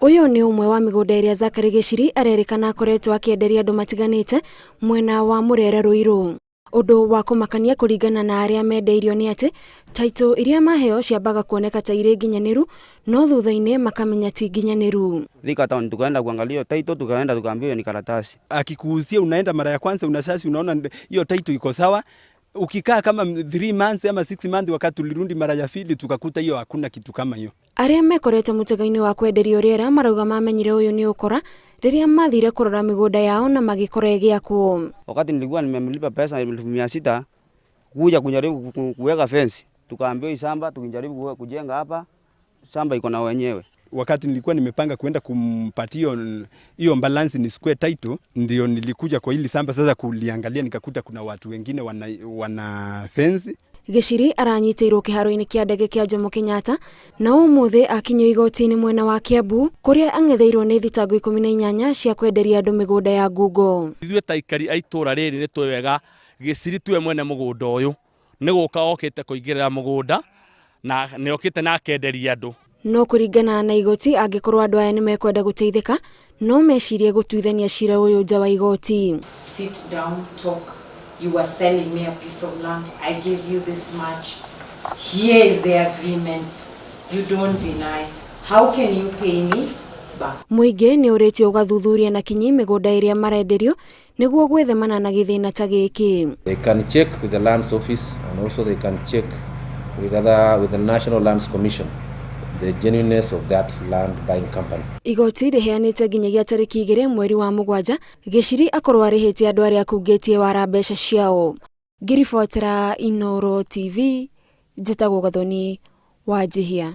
Ũyũ nĩ ũmwe wa mĩgũnda ĩrĩa Zachary Gĩchiri arerĩkana akoretwo akĩenderia andũ matiganĩte mwena wa Mũrera Ruiru. Ũndũ wa kũmakania kũringana na arĩa mendeirio nĩ atĩ taitũ iria maheo ciambaga kuoneka ta irĩ nginyanĩru no thutha-inĩ makamenya ti nginyanĩru. Thika town tukaenda kuangalia title, tukaenda tukaambiwa ni karatasi. Akikuuzia unaenda mara ya kwanza unasearch, unaona hiyo title iko sawa. Ukikaa kama 3 months ama 6 months, wakati tulirudi mara ya pili tukakuta hiyo hakuna kitu kama hiyo. Arĩa mekorete mũtego-inĩ wa kwenderio rĩera marauga mamenyire ũyũ nĩ ũkora rĩrĩa mathire kũrora mĩgũnda yao na magĩkora ĩgĩakwo. Wakati nilikuwa nimemlipa pesa 600,000 kuja kujaribu kuweka fence, tukaambiwa hii shamba tukijaribu kujenga hapa shamba iko na wenyewe. Wakati nilikuwa nimepanga kuenda kumpatia hiyo balance ni square title, ndio nilikuja kwa hili shamba sasa kuliangalia, nikakuta kuna watu wengine wana fence. Gĩchiri aranyitĩirwo kĩharo-inĩ kĩa ndege kĩa Jomo Kenyatta na ũmũthĩ akinyio igoti-inĩ mwena wa Kiambu kũrĩa ang'etheirwo nĩ thitango 18 cia kwenderia andũ mĩgũnda ya ngungo. Ithuĩ ta aikari a itũra rĩrĩ nĩ tũĩ wega Gĩchiri tiwe mwene mũgũnda ũyũ, nĩ gũka okĩte kũingĩrĩra mũgũnda na nĩ okĩte na akenderia andũ. No kũringana na igoti angĩkorwo andũ aya nĩ mekwenda gũteithĩka no mecirie gũtuithania cira ũyũ nja wa igoti. Sit down, talk. You were selling me a piece of land. I gave you this much. Here is the agreement. You don't deny. How can you pay me back? Mũingĩ nĩ ũrĩtio ũgathuthuria na kinyi mĩgũnda ĩrĩa marenderio nĩguo gwĩthemana na gĩthĩna ta gĩkĩ. They can check with the lands office and also they can check with the National Lands Commission the genuineness of that land buying company. Igoti rĩheanĩte nginyagia tarĩki 2 mweri wa 7 Gĩchiri akorwo arĩhĩte andũ arĩa akungĩtie wara mbeca ciao. Ngĩribotera Inooro TV, njĩtagwo Gathoni Wanjihia.